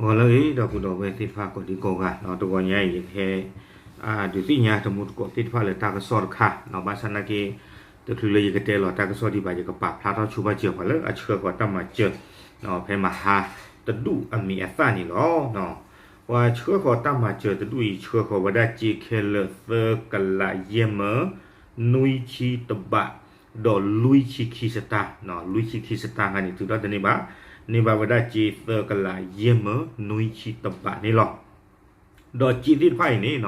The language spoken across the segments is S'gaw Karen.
ဂီၤလၢအဂ့ၤ ဒီပုၢ်ဒီဝဲၢ်သ့ၣ်တဖၣ်ကိးဒံကိးဂၤ, တဂီၤညါအံၤ ယကဟဲ ဒုးသ့ၣ်ညါတမူတကိးသ့ၣ်တဖၣ်လၢတၢ်ကစီၣ်တခါ, ဘၣ်ဆၣ်နာ်က့ တချုးလၢယကတဲလီၤတၢ်ကစီၣ်ဒံးဘၣ် ယကပာ်ဖျါထီၣ်ဆိပာ်စၢၤပှၤလၢအဆှၢဃီၤတၢ်မၤစၢၤ ဖဲမဟါတဒူၣ်အမံၤအသၣ်န့ၣ်လီၤ. ပှၤဆှၢဃီၤတၢ်မၤစၢၤတဒူၣ်အံၤ ဆှၢဃီၤဝဲဒၣ်စ့ခဲလၢာ်သၢကလးယဲၢ်မၢ နွံဆံတဘး, ဒီးလွံၢ်ဆံခံစတၢ်, လွံၢ်ဆံခံစတၢ်ခါန့ၣ် ထုးထီၣ်တန့ၢ်ဘၣ်, န့ၢ်ဘၣ်ဝဲဒၣ်စ့သၢကလးယဲၢ်မၢ နွံဆံတဘးန့ၣ်လီၤ. ဒီးစ့သ့ၣ်တဖၣ်အံၤန့ၣ်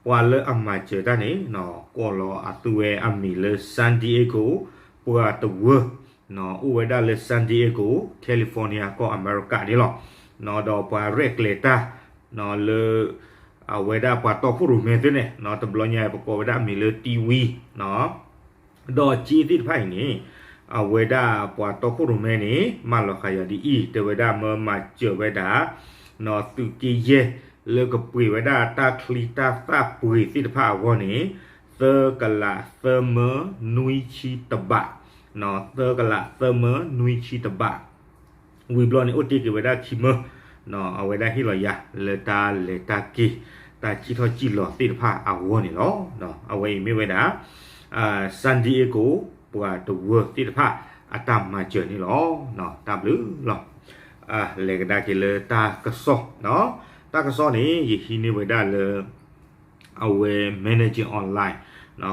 ပှၤလၢအမၤစၢၤတၢ်န့ၣ် ကိးလီၤအသုဝဲအမံၤလၢ San Diego ပှၤတဝၢ အိၣ်ဝဲဒၣ်လၢ San Diego California ကီၢ်အမဲရကၤန့ၣ်လီၤ. ဒီးပှၤရဲၣ်ကျဲၤတၢ် လၢ အဝဲဒၣ်ပှၤတီခိၣ်ရိၣ်မဲသ့ၣ်န့ၣ် တဘျီညါပကိးဝဲဒၣ်အမံၤလၢ တီဝံ ဒီးစ့သ့ၣ်တဖၣ်အံၤန့ၣ် အဝဲဒၣ်ပှၤတီခိၣ်ရိၣ်မဲန့ၣ် မၢလီၤဃာ်ယၤဒ်အံၤ တဲဝဲဒၣ်မၢမၤစၢၤဝဲဒၣ် သုးက့ယဲၢ် လၢကပှ့ၤဝဲဒၣ်တၢ်ချံတၢ်သၣ်ပှ့ၤသ့ၣ်တဖၣ်အဂီၢ်န့ၣ် သၢကလးသၢမၢနွံဆံတဘး, သၢကလးသၢမၢနွံဆံတဘး ဝံၤဘျီန့ၣ် အိၣ်တ့ၢ်က့ၤဝဲဒၣ်ခံမၢ အဝဲဒၣ်ဟ့ၣ်လီၤယၤ လၢတၢ်လဲၤတၢ်က့ၤ တၢ်စံၣ်ထီၣ်စံၣ်လီၤသ့ၣ်တဖၣ်အဂီၢ်န့ၣ်လီၤ. အဝဲအံၤမ့ၢ်ဝဲဒၣ် San Diego ပှၤတဝၢသ့ၣ်တဖၣ် အတၢ်မၤစၢၤန့ၣ်လီၤ. တၢ်ဘျုးလီၤ. လဲၤကဒါက့ၤလၢတၢ်ကစီၣ်, တၢ်ကစီၣ်န့ၣ် ယဟံးန့ၢ်ဝဲဒၣ်လၢ အဝဲ Managing Online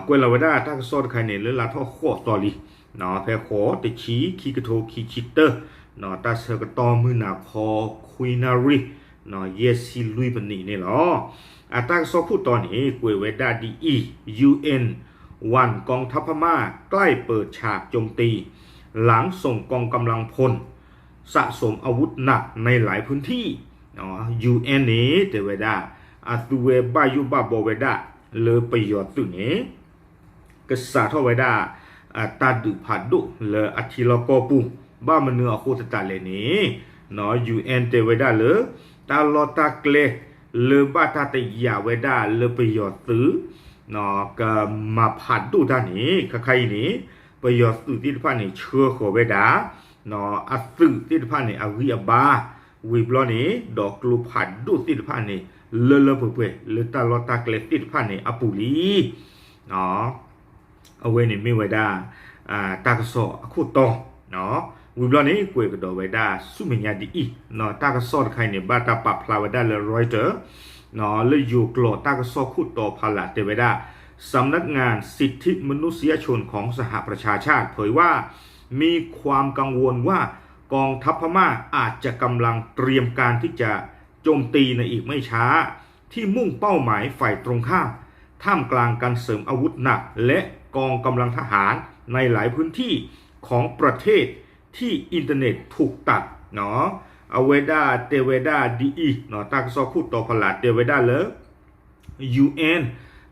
ကွဲးလီၤဝဲဒၣ်တၢ်ကစီၣ်တခါန့ၣ် လၢလါထီၣ်ဃိးသီလံ, ဖဲဃိးတဆံ ခံကထိခံဆံတၢ တၢ်ဆၢကတီၢ်မုၢ်နၤခီ ခွံနၣ်ရံၣ် ယဲၢ်ဆံလွံၢ်မံးနံးန့ၣ်လီၤ. အတၢ်ကစီၣ်ခိၣ်တီန့ၣ် ကွဲးဝဲဒၣ်ဒ်အံၤ, ယူဢဵၣ် ဝၢၼ်ၣ် กองทัพพม่าใกล้เปิดฉากโจมตี หลังส่งกองกำลังพลสะสมอาวุธหนักในหลายพื้นที่ ယူဢၣ်န့ၣ် တဲဝဲဒၣ် အသုဝဲဘၣ်ယိၣ်ဘၣ်ဘီဝဲဒၣ် လၢပယီၤသုးန့ၣ် ကစးထီၣ်ဝဲဒၣ် တၢ်ဒုးဖးဒိၣ်လၢအထံလီၢ်ကီၢ်ပူၤ, ဘၣ်မနုၤအဃိသတးလဲၣ်န့ၣ် ယူၢ်အၣ် တဲဝဲဒၣ်လၢ တၢ်လီၢ်တၢ်ကျဲ လၢဘၣ်တၢ်တယာ်ဝဲဒၣ်လၢပယီၤသုး ကမၤဖးဒိၣ်တၢ်န့ၣ် ခါခါအံၤန့ၣ် ပယီၤသုးသ့ၣ်တဖၣ်န့ၣ် ဆှၢဃီၤဝဲဒၣ် အသုးသ့ၣ်တဖၣ်န့ၣ် အဂံၢ်အဘါ ဝံၤဘျီန့ၣ် ဒီးကျိဖးဒိၣ်သ့ၣ်တဖၣ်န့ၣ် လၢလၢပှဲၤပှဲၤ လၢတၢ်လီၢ်တၢ်ကျဲသ့ၣ်တဖၣ်န့ၣ်အပူၤလံ. အဝဲန့ၣ်မ့ၢ်ဝဲဒၣ် တၢ်ကစီၣ်အခိၣ်တီ, ဝံၤဘျီန့ၣ် ကွဲးကဒီးဝဲဒၣ်ဆူမဲာ်ညါဒ်အံၤ, တၢ်ကစီၣ်တခါအံၤန့ၣ် ဘၣ်တၢ်ပာ်ဖျါဝဲဒၣ်လၢ Reuters လၢယိၤကျိာ်တၢ်ကစီၣ်ခိၣ်တီဖီလာ်တဲဝဲဒၣ် สำนักงานสิทธิมนุษยชนของสหประชาชาติเผยว่า มีความกังวลว่ากองทัพพม่าอาจจะกำลังเตรียมการที่จะโจมตีในอีกไม่ช้า ที่มุ่งเป้าหมายฝ่ายตรงข้าม ท่ามกลางการเสริมอาวุธหนักและกองกำลังทหารในหลายพื้นที่ของประเทศที่อินเทอร์เน็ตถูกตัด အဝဲဒၣ်တဲဝဲဒၣ်ဒ်အံၤ, တၢ်ကစီၣ်ခိၣ်တီဖီလာ်တဲဝဲဒၣ်လၢ ယူၢ်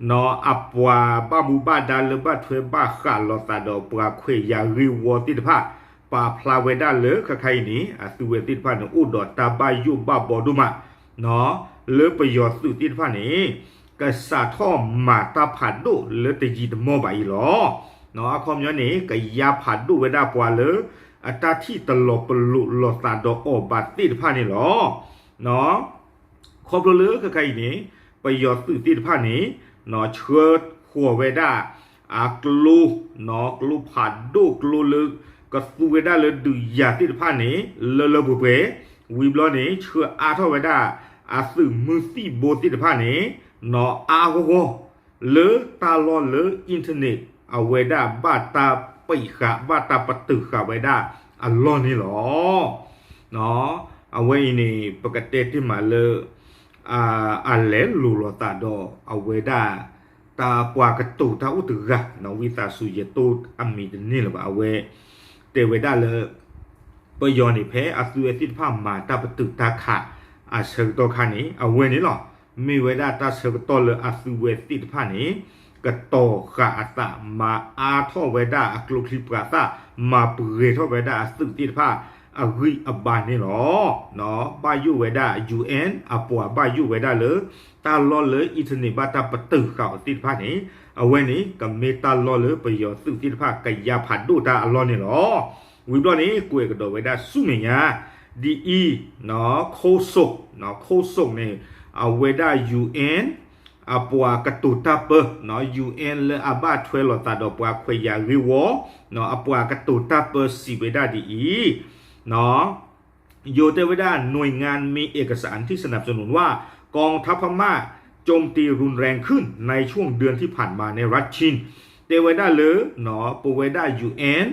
အၣ် အပှၤဘၣ်မူဘၣ်ဒါလၢဘၣ်ထွဲဘၣ်ဃးလိာ်သးဒီးပှၤခွဲးယာ်ဂ့ၢ်ဝီသ့ၣ်တဖၣ် ပာ်ဖျါဝဲဒၣ်လၢခါခါအံၤန့ၣ် အသုဝဲသ့ၣ်တဖၣ်န့ၣ် အိၣ်ဒီးတၢ်ဘၣ်ယိၣ်ဘၣ်ဘီဒိၣ်မး လၢပယီၤသုးသ့ၣ်တဖၣ်န့ၣ် ကစးထီၣ်မၤတၢ်ဖးဒိၣ်လၢတယံာ်တမီၢ်ဘၣ်အံၤလီၤ. အခီပညီန့ၣ် ကယါဖးဒိၣ်ဝဲဒၣ်ပှၤလၢ အတၢ်ထံၣ်တလီၤပလိာ်လိာ်သးဒီးအီၤဘၣ်သ့ၣ်တဖၣ်န့ၣ်လီၤ. ခီဖျိလၢခဲခါအံၤန့ၣ် ပယီၤသုးသ့ၣ်တဖၣ်န့ၣ် ဆှၢဃီၤဝဲဒၣ် အကျိ ကျိဖးဒိၣ်ကျိလၢ ကသူဝဲဒၣ်လၢဒုးယၤသ့ၣ်တဖၣ်န့ၣ် လၢလၢပှဲၤပှဲၤ, ဝံၤဘျီန့ၣ် ဆှၢအါထီၣ်ဝဲဒၣ် အသုးမုၢ်သံၣ်ဘိသ့ၣ်တဖၣ်န့ၣ် နီၢ်အါဂီၢ်ဂီၢ် လၢတၢ်လီၢ်လၢ internet အဝဲဒၣ်ဘၣ်တၢ်ပံးဃာ် ဘၣ်တၢ်ပတုာ်ဃာ်ဝဲဒၣ်အလီၢ်န့ၣ်လီၤ. အဝဲအံၤန့ၣ် ပကတဲတ့ၢ်မးလၢ အလဲၤလိာ်လိာ်သးဒီးအဝဲဒၣ် တၢ်ပှၤကတိၤတၢ်အိၣ်တဂၤ ဝံသးစူၤ ယတိၢ်အမံၤတန့ၢ်လၢၤဘၣ် အဝဲ တဲဝဲဒၣ်လၢ ပယီၤန့ၣ် ဖဲအသုဝဲသ့ၣ်တဖၣ်မၤတၢ်ပတုာ်တၢ်ခးအဆၢကတီၢ်ခါန့ၣ် အဝဲန့ၣ်လီၤ. မ့ၢ်ဝဲဒၣ်တၢ်ဆၢကတီၢ်လၢအသုဝဲသ့ၣ်တဖၣ်န့ၣ် ကတီၤဃာ်အသး မၤအါထီၣ်ဝဲဒၣ်အကျိချံပှၤသၣ် မၤပှဲၤထီၣ်ဝဲဒၣ်အသုးသ့ၣ်တဖၣ် အဂံၢ်အဘါန့ၣ်လီၤ. ဘၣ်ယိၣ်ဝဲဒၣ် UN အပှၤဘၣ်ယိၣ်ဝဲဒၣ်လၢ တၢ်လီၢ်လၢ internet ဘၣ်တၢ်ပတုာ်ဃာ်အီၤသ့ၣ်တဖၣ်န့ၣ် အဝဲန့ၣ် ကမ့ၢ်တၢ်လီၢ်လၢပယီၤသုးသ့ၣ်တဖၣ် ကယါဖးဒိၣ်တၢ်အလီၢ်န့ၣ်လီၤ. ဝံၤဘျီန့ၣ် ကွဲးကဒီးဝဲဒၣ်ဆူမဲာ်ညါ ဒ်အံၤ, ခိၣ်ဆိး, ခိၣ်ဆိးန့ၣ် အဝဲဒၣ် ယူႇအၣ် အပှၤကတိၤတၢ်ပၢ, ယူႇအၣ် လၢအဘၣ်ထွဲလိာ်သးဒီးပှၤခွဲးယာ်ဂ့ၢ်ဝီ, အပှၤကတိၤတၢ်ပၢစံးဝဲဒၣ်ဒ်အံၤ, ယိၤတဲဝဲဒၣ် หน่วยงานมีเอกสารที่สนับสนุนว่ากองทัพพม่าโจมตีรุนแรงขึ้นในช่วงเดือนที่ผ่านมา ในรัฐชิน တဲဝဲဒၣ်လၢ ပဝဲဒၣ် ယူႇအၣ်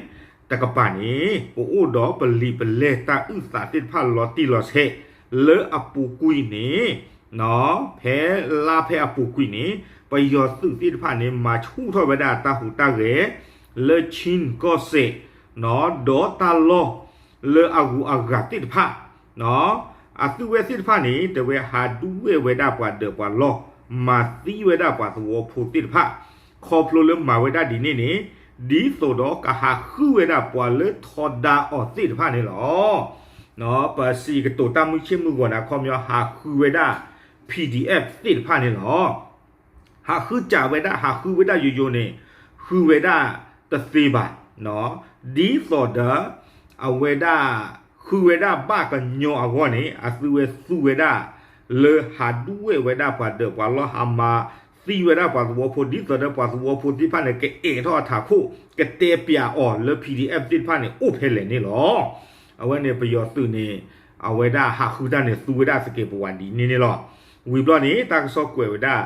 တကပၤန့ၣ် ပအိၣ်ဒီးပလံာ်ပလဲၢ်တၢ်အုၣ်သးသ့ၣ်တဖၣ်လီၤတံၢ်လီၤဆဲး လၢအပူၤကွံာ်န့ၣ်, ဖဲလါဖဲအပူၤကွံာ်န့ၣ် ပယီၤသုးသ့ၣ်တဖၣ်န့ၣ် မၤဆူၣ်ထီၣ်ဝဲဒၣ်တၢ်ဟူးတၢ်ဂဲၤ လၢ Chin ကီၢ်စဲၣ်, ဒီးတၢ်လီၢ်လၢအဂုၤအဂၤသ့ၣ်တဖၣ် အသုဝဲသ့ၣ်တဖၣ်န့ၣ် တဲဝဲဟးဒုးဝဲၢ်ဝဲဒၣ်ပှၤဒၢးပှၤလီၢ်, မၤသံဝဲဒၣ်ပှၤသဝီဖိသ့ၣ်တဖၣ်, ခီဖျိလၢမၤဝဲဒၣ်ဒ်န့ၣ်န့ၣ် ဒ်သိးဒီးကဟးဃုဝဲဒၣ်ပှၤလၢထီဒါအီၤသ့ၣ်တဖၣ်န့ၣ်လီၤ. ပစံးကတိၤတၢ်မုၢ်ဆ့ၣ်မုၢ်ဂီၤန့ၣ် အခီပညီဟးဃုဝဲဒၣ် PDF သ့ၣ်တဖၣ်န့ၣ်လီၤ. ဟးဃုစးဝဲဒၣ် ဟးဃုဝဲဒၣ်ယိယိန့ၣ် ဃုဝဲဒၣ်တသ့ဘၣ်. ဒ်သိးဒီး အဝဲဒၣ် ဃုဝဲဒၣ်ဘၣ်ကညီအဂီၢ်န့ၣ် အသုဝဲသူဝဲဒၣ် လၢဟးဒုးဝဲၢ်ဝဲဒၣ်ပှၤဒၢးပှၤလီၢ် ဟးမၤသံဝဲဒၣ်ပှၤသဝီဖိ ဒ်သိးဒီးပှၤသဝီဖိသ့ၣ်တဖၣ်န့ၣ် ကအဲၣ်ထီၣ်အထးခိၣ် ကတဲပၠးအီၤလၢ PDF သ့ၣ်တဖၣ်န့ၣ် အိၣ်ဖဲလဲၣ်န့ၣ်လီၤ. အဝဲန့ၣ်ပယီၤသုးန့ၣ် အဝဲဒၣ်ဟးဃုတၢ်န့ၣ် သူဝဲဒၣ်သကဲးပဝးဒ်န့ၣ်န့ၣ်လီၤ. ဝံၤဘျီန့ၣ် တၢ်ကစီၣ်ကွဲးဝဲဒၣ်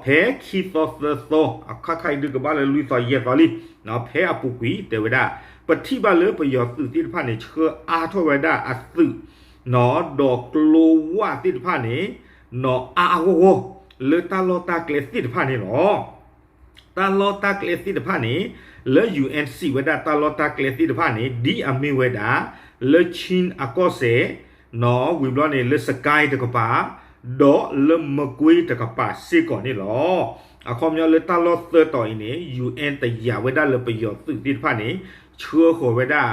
ဖဲခံသီသၢသီ အခါခါအံၤဒုးကဘၣ်လၢလွံၢ်သီယဲၢ်သီလံ, ဖဲအပူၤကွံာ်တဲဝဲဒၣ် ပထံၣ်ဘၣ်လၢပယီၤသုးသ့ၣ်တဖၣ်န့ၣ် ဆှၢအါထီၣ်ဝဲဒၣ်အသုး ဒီးကျိဝၣ်သ့ၣ်တဖၣ်န့ၣ် နီၤအါအါဂီၢ်ဂီၢ် လၢတၢ်လီၢ်တၢ်ကျဲသ့ၣ်တဖၣ်န့ၣ်လီၤ. တၢ်လီၢ်တၢ်ကျဲသ့ၣ်တဖၣ်န့ၣ် လၢ ယူၣ်အဲၣ် စံးဝဲဒၣ်တၢ်လီၢ်တၢ်ကျဲသ့ၣ်တဖၣ်န့ၣ် ဒ်အမ့ၢ်ဝဲဒၣ် လၢ Chin အကီၢ်စဲၣ် နီၤ ဝံၤဘျီန့ၣ် လၢ Sagaing တကပၤ ဒီးလၢ Magway တကပၤစ့ၢ်ကီးန့ၣ်လီၤ. အခီပညီလၢတၢ်လီၢ်သၢတီၤအံၤန့ၣ် ယူၣ်အဲၣ် တယာ်ဝဲဒၣ်လၢပယီၤသုးသ့ၣ်တဖၣ်န့ၣ် ဆှၢဃီၤဝဲဒၣ်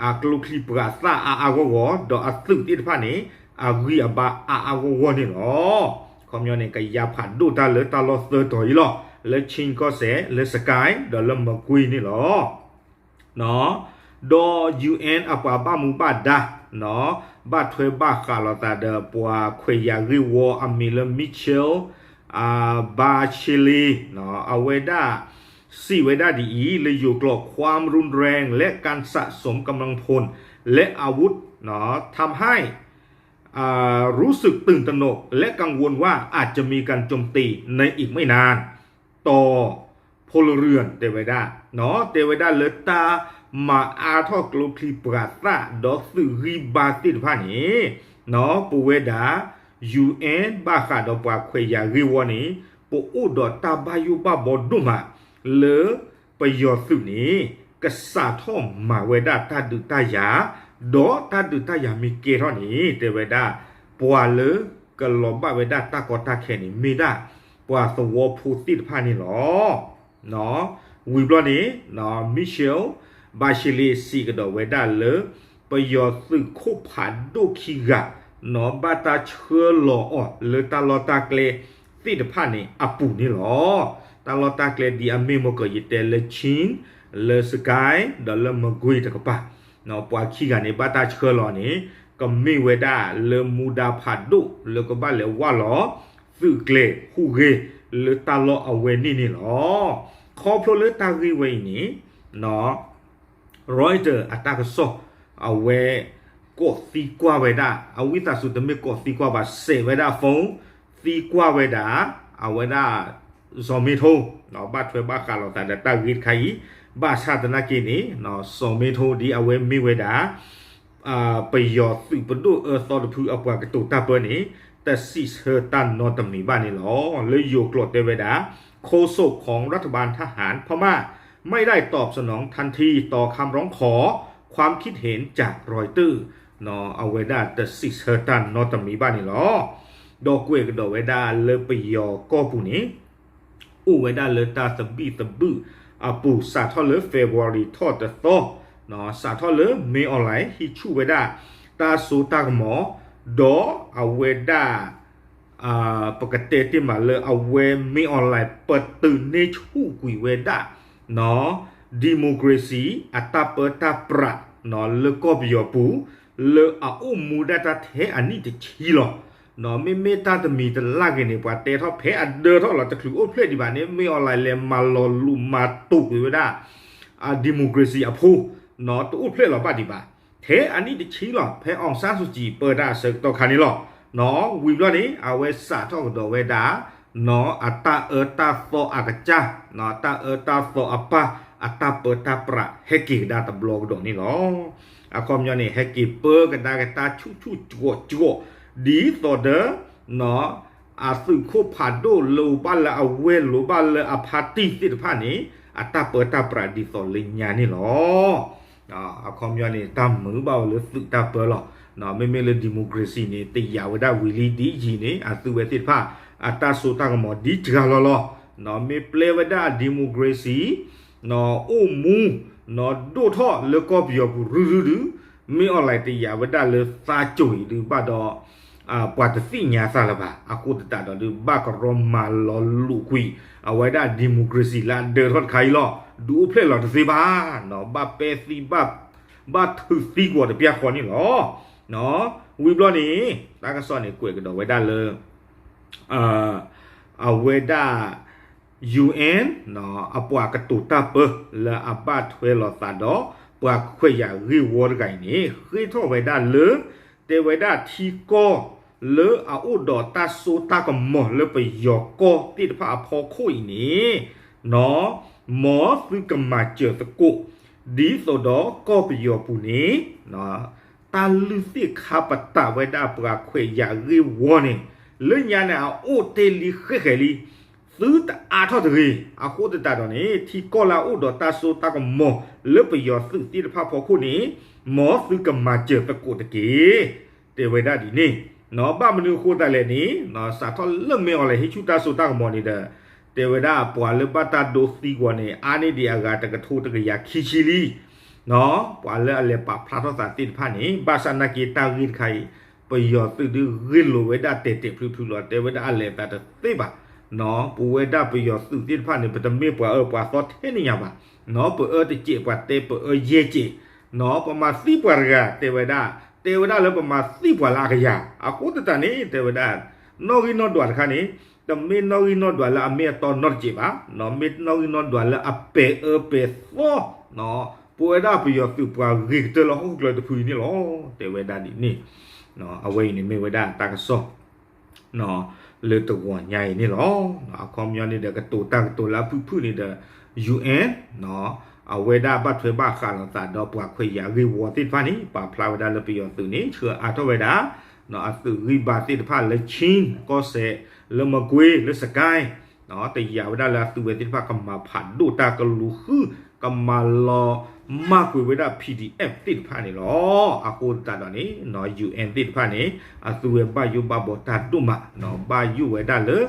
အကျိချံပှၤသၣ်အါအါဂီၢ်ဂီၢ် ဒီးအသုးသ့ၣ်တဖၣ်န့ၣ် အဂံၢ်အဘါအါအါဂီၢ်ဂီၢ်န့ၣ်လီၤ. အခီပညီန့ၣ် ကယါဖးဒိၣ်တၢ်လၢတၢ်လီၢ်သၢတီၤအံၤလီၤ. လၢ Chin ကီၢ်စဲၣ်, လၢ Sagaing ဒီးလၢ Magway န့ၣ်လီၤ. ဒီး ယူၣ်အဲၣ် အပှၤဘၣ်မူဘၣ်ဒါ ဘၣ်ထွဲဘၣ်ဃးလိာ်သးဒီးပှၤခွဲးယာ်ဂ့ၢ်ဝီအမံၤလၢ Michelle Bachelet အဝဲဒၣ် စံးဝဲဒၣ်ဒ်အံၤ လၢယိၤကျိာ် ความรุนแรงและการสะสมกำลังพลและอาวุธทำให้รู้สึกตื่นตระหนกและกังวลว่าอาจจะมีการโจมตีในอีกไม่นาน တီၤဖိလရံၣ် တဲဝဲဒၣ်, တဲဝဲဒၣ်လၢတၢ်မၤအါထီၣ်ကျိချံပှၤသၣ် ဒီးသုးဂံၢ်ဘါသ့ၣ်တဖၣ်န့ၣ်, ပဝဲဒၣ် ယူၣ်အဲၣ် ဘၣ်ဃးဒီးပှၤခွဲးယာ်ဂ့ၢ်ဝီန့ၣ် ပအိၣ်ဒီးတၢ်ဘၣ်ယိၣ်ဘၣ်ဘီဒိၣ်မး လၢပယီၤသုးန့ၣ် ကစးထီၣ်မၤဝဲဒၣ်တၢ်ဒုးတၢ်ယၤ, ဒီးတၢ်ဒုးတၢ်ယၤမ့ၢ်ကဲထီၣ်န့ၣ် တဲဝဲဒၣ် ပှၤလၢကလီၤဘၣ်ဝဲဒၣ်တၢ်ကီတၢ်ခဲန့ၣ် မ့ၢ်ဒၣ်ပှၤသဝီဖိသ့ၣ်တဖၣ်န့ၣ်လီၤ. ဝံၤဘျီန့ၣ် Michelle Bachelet စံးကဒီးဝဲဒၣ်လၢ ပယီၤသုးခိၣ်ဖးဒိၣ်ခံဂၤ ဘၣ်တၢ်ဆှၢလီၤအီၤလၢတၢ်လီၢ်တၢ်ကျဲသ့ၣ်တဖၣ်န့ၣ်အပူၤန့ၣ်လီၤ. တၢ်လီၢ်တၢ်ကျဲဒ်အမ့ၢ်မ့ၢ်ကီးယတဲလၢ Chin, လၢ Sagaing ဒီးလၢ Magway တကပၤ, ပှၤခံဂၤန့ၣ် ဘၣ်တၢ်ဆှၢလီၤန့ၣ် ကမ့ၢ်ဝဲဒၣ်လၢမူဒါဖးဒိၣ်လၢကဘၣ်လဲၤဝၢ်လီၤ သုးကျဲၤဟူးဂဲၤလၢတၢ်လီၢ်အဝဲန့ၣ်န့ၣ်လီၤ. ခီဖျိလၢတၢ်ဂ့ၢ်ဝဲအံၤန့ၣ် Reuters အတၢ်ကစီၣ် အဝဲ ကိးသံကွၢ်ဝဲဒၣ် အဝံသးစူၤတမ့ၢ်ကိးသံကွၢ်ဘၣ် စဲးဝဲဒၣ် phone သံကွၢ်ဝဲဒၣ် အဝဲဒၣ် စီၤမ့ထိ ဘၣ်ထွဲဘၣ်ဃးလိာ်သးဒီးတၢ်ဂ့ၢ်တခါအံၤ, ဘၣ်ဆၣ်သနာ်က့န့ၣ် စီၤမ့ထိ ဒ်အဝဲမ့ၢ်ဝဲဒၣ် ပယီၤသုးပဒိၣ်အၢသီတဖုအပှၤကတိၤတၢ်ပၢန့ၣ် တစံးဆၢတၢ်နီတမံၤဘၣ်န့ၣ်လီၤ. လၢယိၤကျိာ်တဲဝဲဒၣ် โฆษกของรัฐบาลทหารพม่าไม่ได้ตอบสนองทันทีต่อคำร้องขอความคิดเห็นจากรอยเตอร์ အဝဲဒၣ်တစံးဆၢတၢ်နီတမံၤဘၣ်န့ၣ်လီၤ. ဒီးကွဲးကဒီးဝဲဒၣ်လၢပယီၤကီၢ်ပူၤန့ၣ် အိၣ်ဝဲဒၣ်လၢတၢ်သဘံၣ်သဘုၣ်အပူၤ စးထီၣ်လၢ February ထီၣ်တသီ, စးထီၣ်လၢ မင်းအောင်လှိုင် ဟံးဆူၣ်ဝဲဒၣ် တၢ်စိတၢ်ကမီၤ, ဒီးအဝဲဒၣ် ပကတဲတ့ၢ်မးလၢအဝဲ မင်းအောင်လှိုင် ပတုာ်န့ၢ်ဆူၣ်ကွံာ်ဝဲဒၣ် democracy အတၢ်ပၢတၢ်ပြး လၢကီၢ်ပယီၤပူၤ လၢအအိၣ်မူဒၣ်တၢ်ထဲအနံၣ်တဆံလီၤ. မ့မ့ၢ်တၢ်တမံၤတလၢ်ဂ့ၤန့ၣ် ပှၤတဲထီၣ်ဖဲအဒၢထီၣ်လီၤ တချုးအိၣ်ဖျဲၣ်ဒံးဘၣ်န့ၣ် မ့ၢ်အီၤလဲၤလဲၤ မၤလီၤလူၤမၤတိာ်ကွံာ်ဝဲဒၣ် အ democracy အဖိ တအိၣ်ဖျဲၣ်လီၤဘၣ်ဒံးဘၣ်. ထဲအနံၣ်တဆံလီၤ ဖဲ အောင်ဆန်းစုကြည် ပၢတၢ်အဆၢကတီၢ်ခါန့ၣ်လီၤ. ဝံၤဘျီန့ၣ် အဝဲစးထီၣ်ကဒီးဝဲဒၣ် အတၢ်အၢတၢ်သီအကစၢ်, တၢ်အၢတၢ်သီအပၢ် အတၢ်ပၢတၢ်ပြး ဟဲက့ၤကဒါတဘျီကဒီးန့ၣ်လီၤ. အခီပညီန့ၣ် ဟဲက့ၤပၢကဒါက့ၤတၢ်ဆူၣ်ဆူၣ်ကိးကိး ဒ်သိးဒီး အသုးခိၣ်ဖးဒိၣ်လိၤဘၣ်လၢအဝဲၢ်လိၤဘၣ်လၢအဖါတံၢ်သ့ၣ်တဖၣ်န့ၣ် အတၢ်ပၢတၢ်ပြးဒ်သိးလၢညါန့ၣ်လီၤ. အခီပညီန့ၣ် တၢ်မုာ်ဘၣ်ဝဲလၢသုးတၢ်ပၢလီၤ. မ့မ့ၢ်လၢ democracy န့ၣ် တယာ်ဝဲဒၣ်ဝံၤလံဒ်အံၤန့ၣ် အသုဝဲသ့ၣ်တဖၣ် အတၢ်စိတၢ်ကမီၤဒ်စှၤလီၤလီၤ. မ့ၢ်ပျဲဝဲဒၣ် democracy အိၣ်မူ ဒိၣ်ထီၣ်လၢကီၢ်ပယီၤပူၤရုၢ်ရုၢ်ဒုး မ့ၢ်အီၤလဲၤတယာ်ဝဲဒၣ်လၢသးကိၤအံၤဒုးဘၣ်ဒီး ပှၤတသ့ၣ်ညါသးလၢၤဘၣ်. အဃိသတးဒီးဒုး ဘၣ်ကရီမၤလီၤလူၤကွံာ် အဝဲဒၣ် democracy လၢအဒၢထီၣ်တခါအံၤလီၤ ဒုးအိၣ်ဖျဲၣ်လီၤတသ့ဘၣ်. ဘၣ်ပဲသံ ဘၣ်ထုးသံကွီၤတပျၢ်ဃီန့ၣ်လီၤ. ဝံၤဘျီန့ၣ် တၢ်ကစီၣ်န့ၣ်ကွဲးကဒီးဝဲဒၣ်လၢ အဝဲဒၣ် UN အပှၤကတိၤတၢ်ပၢ လၢအဘၣ်ထွဲလိာ်သးဒီး ပှၤခွဲးယာ်ဂ့ၢ်ဝီတဂၤအံၤန့ၣ် ဃ့ထီၣ်ဝဲဒၣ်လၢ တဲဝဲဒၣ်ထံကီၢ်လၢအအိၣ်ဒီးတၢ်စိတၢ်ကမီၤလၢပယီၤကီၢ်သ့ၣ်တဖၣ်အဖီခိၣ်အံၤန့ၣ် မ်သုကမၤစၢၤသကိး ဒ်သိးဒီးကီၢ်ပယီၤပူၤန့ၣ် တၢ်လုၢ်သ့ၣ်ခါပတာ်ဝဲဒၣ်ပှၤခွဲးယာ်ဂ့ၢ်ဝီန့ၣ် လၢညါန့ၣ် အအိၣ်တ့ၢ်လံဃဲးဃဲးလံ သုတအါထီၣ်တဂ့ၤ. အဃိသတးဒီးန့ၣ် ထံကီၢ်လၢအအိၣ်ဒီးတၢ်စိတၢ်ကမီၤလၢပယီၤသုးသ့ၣ်တဖၣ်ဖီခိၣ်န့ၣ် မ်သုကမၤစၢၤသကိးတက့ၢ်. တဲဝဲဒၣ်ဒ်န့ၣ် ဘၣ်မနုၤအဃိသတးလဲၣ်န့ၣ် စးထီၣ်လၢမ့ၢ်အီၤလဲၤဟ့ၣ်ဆူၣ်တၢ်စိတၢ်ကမီၤန့ၣ်ဒီး တဲဝဲဒၣ်ပှၤလၢဘၣ်တၢ်ဒိသံကွံာ်န့ၣ် အါန့ၢ်ဒံးအဂၤတကထိတကယၤခံဆံလံ. ပှၤလၢအလဲၤပာ်ဖျါထီၣ်သးသ့ၣ်တဖၣ်န့ၣ် ဘၣ်ဆၣ်နာ်က့တၢ်ဂ့ၢ်တခါအံၤ ပယီၤသုးဒုးဂ့ၢ်လိာ်ဝဲဒၣ်တဲာ်တဲာ်ဖျုးဖျုးလီၤ. တဲဝဲဒၣ်အလဲၤသးတသ့ဘၣ်. ပဝဲဒၣ်ပယီၤသုးသ့ၣ်တဖၣ်န့ၣ် ပတမ့ၢ်ပှၤအၢပှၤသီထဲန့ၣ်ညါဘၣ်. ပအၢတစဲးပှၤတဲပအၢယဲၢ်စဲး ပမၤသံပှၤတဂၤ တဲဝဲဒၣ်, တဲဝဲဒၣ်လၢပမၤသံပှၤလၢအကယၤ. အဃိသတးန့ၣ် တဲဝဲဒၣ် နီၣ်ဂံၢ်နီၣ်ဒွးတခါန့ၣ် တမ့ၢ်နီၣ်ဂံၢ်နီၣ်ဒွးလၢအမ့ၢ်အတီနီတစဲးဘၣ်, မ့ၢ်နီၣ်ဂံၢ်နီၣ်ဒွးလၢအပဲာ်အၢပဲာ်သီ ပဝဲဒၣ်ပယီၤသုးပှၤဂ့ၤကတၢၢ်လၢဟီၣ်ခိၣ်ချၢတဖုအံၤန့ၣ်လီၤ. တဲဝဲဒၣ်ဒ်န့ၣ် အဝဲအံၤန့ၣ်မ့ၢ်ဝဲဒၣ်တၢ်ကစီၣ် လၢတဂီၤညါအံၤန့ၣ်လီၤ. အခီပညီန့ၣ်ဒီး ကတိၤတၢ်ကတိၤလၢအဖုၣ်ဖုၣ်န့ၣ်ဒီး UN အဝဲဒၣ်ဘၣ်ထွဲဘၣ်ဃးလိာ်သးဒီးပှၤခွဲးယာ်ဂ့ၢ်ဝီသ့ၣ်တဖၣ်န့ၣ် ပာ်ဖျါဝဲဒၣ်လၢပယီၤသုးန့ၣ် ဆှၢအါထီၣ်ဝဲဒၣ် အသုးဂံၢ်ဘါသ့ၣ်တဖၣ်လၢ Chin ကီၢ်စဲၣ်, လၢမကွ့ၤ, လၢစကဲၣ် တယာ်ဝဲဒၣ်လၢအသုဝဲသ့ၣ်တဖၣ်ကမၤဖးဒိၣ်တၢ်ကလူၤဃု ကမၤလီၤမၢ်ကွံာ်ဝဲဒၣ် PDF သ့ၣ်တဖၣ်န့ၣ်လီၤ. အဃိသတးဒီးန့ၣ် UN သ့ၣ်တဖၣ်န့ၣ် အသုဝဲဘၣ်ယိၣ်ဘၣ်ဘီတၢ်ဒိၣ်မး ဘၣ်ယိၣ်ဝဲဒၣ်လၢ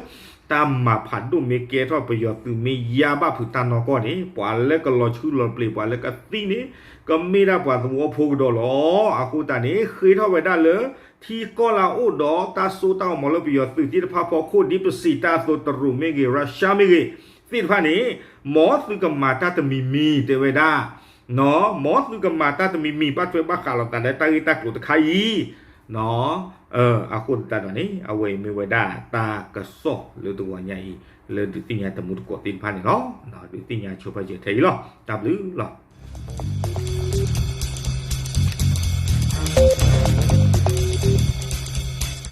တၢ်မၤဖးဒိၣ်မ့ၢ်ကဲထီၣ် ပယီၤသုးမ့ၢ်ယါဘၣ်ဖုးတၢ်နီၢ်ကီၢ်န့ၣ် ပှၤလၢကလီၤဆူလီၤပျံၤ ပှၤလၢကသံန့ၣ် ကမ့ၢ်ဒၣ်ပှၤသဝီဖိကဒီးလီၤ. အဃိသတးန့ၣ် ဃ့ထီၣ်ဝဲဒၣ်လၢ ထံကီၢ်လၢအအိၣ်ဒီးတၢ်စိတၢ်ကမီၤလၢပယီၤသုးသ့ၣ်တဖၣ်ဖီခိၣ် ဒ်ပစံးတၢ်အသိး တရူးမ့ၢ်ဂ့ၤ Russia မ့ၢ်ဂ့ၤ သ့ၣ်တဖၣ်န့ၣ် မ်သုကမၤတၢ်တမံၤမံၤ တဲဝဲဒၣ် မ်သုကမၤတၢ်တမံၤမံၤ ဘၣ်ထွဲဘၣ်ဃးလိာ်သးလၢတၢ်ဂ့ၢ်တၢ်ကျိၤတခါအံၤ အဃိသတးဒီးန့ၣ် အဝဲအံၤမ့ၢ်ဝဲဒၣ်တၢ်ကစီၣ်လၢတဂီၤညါအံၤ လၢဒုးသ့ၣ်ညါတမူတကိးသ့ၣ်တဖၣ်န့ၣ်လီၤ. ဒုးသ့ၣ်ညါဆိဖဲယဲၢ်ထဲအံၤလီၤ. တၢ်ဘျုးလီၤ.